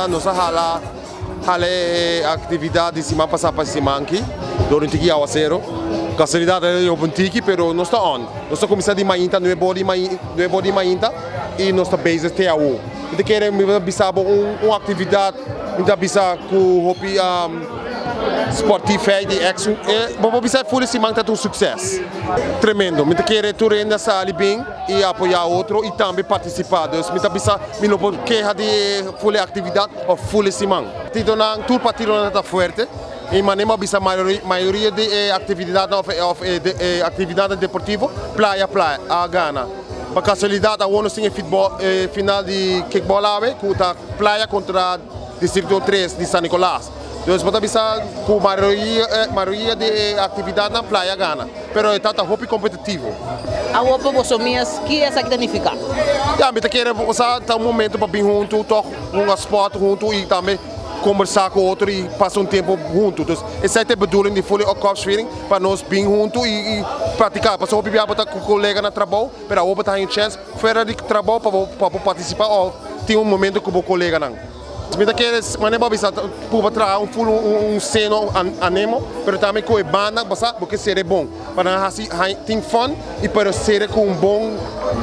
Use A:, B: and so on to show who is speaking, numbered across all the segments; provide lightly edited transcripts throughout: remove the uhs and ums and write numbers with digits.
A: bisa nos a hala hala e actividad di siman pasa pa siman aki door un tiki awacero. Casualidad a yobe un tiki pero nos ta on. Nos ta cuminsa di mainta nuebe ora di nuebe ora di mainta y nos ta bezig te awo. Mi ta kere mi ta bisa bo un un actividad mi ta bisa cu hopi sportiefheid y ex bo por bisa e ful di siman ta un succes. Tremendo. Mi ta kere tur hende a sali bin y apoya otro y tambe participa. Dus mi ta bisa mi no por keha di e ful e actividad of ful e siman. Partidonan, tur partidonan ta fuerte y manera mi a bisa mayoria di e actividadnan of e actividadnan deportivo Playa Playa a gana. Pa casualidad awor nos tin e final di kickball awe cu ta Playa contra Distrito 3 di San Nicolas. Dus bo ta bisa cu mayoria di e actividadnan Playa gana, pero e ta ta hopi competitivo.
B: Awor pa boso mes, ki esaki ta nifica?
A: Ya, mi ta kere sa ta un momento pa bin hunto, toch hunga sport hunto y tambe combersa cu otro y pasa un tempo hunto. Dus esaki ta e bedoeling di Fully or Korpsviering, pa nos bin hunto y practica. Pasobra hopi bia bo ta cu colega na trabou, pero awor bo ta haña un chance fuera di trabou pa bo pa bo participa of tin un momento cu bo coleganan. Mi ta kere manera bo a bisa purba traha un ful un seno anemo pero tambe ku e banda bo sa bo ke sere bon pa nan hasi tin fun y pero sere ku un bon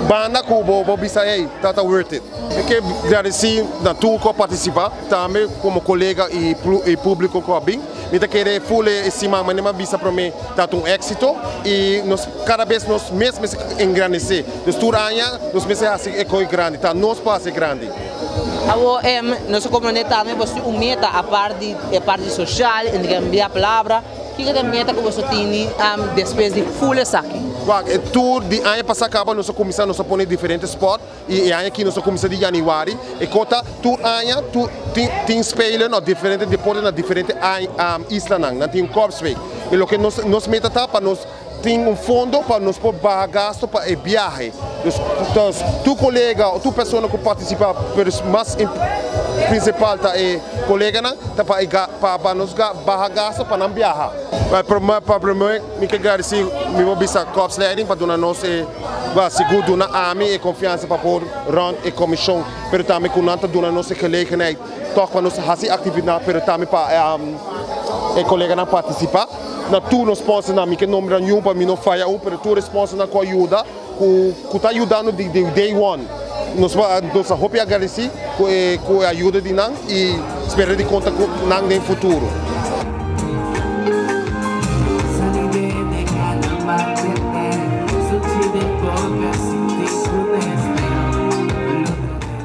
A: banda ku bo bo bisa hey ta ta worth it. Mi ke gradesi na tur ku a partisipa tambe komo kolega y publiko ku a bin. Mi ta kere ful e siman manera mi a bisa prome ta ta un exito y nos kada bes nos mes mester engrandese dus tur aña nos mester hasi e koe grandi ta nos por hasi grandi.
B: Awor nos a comprende tambe boso tin un meta apart di e parti social, intercambia palabra, kiko ta e meta ku boso tini despues di full esaki?
A: Wak, e tur di aña pasa kaba nos a kuminsá nos a pone diferente spòt i e aña aki nos a kuminsá di yanüari e kota tur aña tur tin tin spelen òf diferente deporte na diferente islanan nan tin un korpsweek i loke nos nos meta ta pa nos Tin un fondo pa nos por baha gasto pa e biahe. Dus tur kolega o tur persona ku partisipá, pero mas prinsipal ta e koleganan, ta pa e pa nos baha gasto pa nan biaha. Pa promé mi ke gradisí mi por bisa Korpsleiding pa duna nos e sigur duna ami e konfiansa pa por rònt e komishon, pero tambe ku nan ta duna nos e gelegenheid tòg pa nos hasi aktividat pero tambe pa e koleganan partisipá. Na tur nos sponsornan, mi ke nombra niun pa mi no faya un, pero tur e sponsornan ku a yuda, ku ku ta yudando di di day one. Nos nos ta hopi agradesí ku e ku e ayuda di nan i spera di konta ku nan den futuro.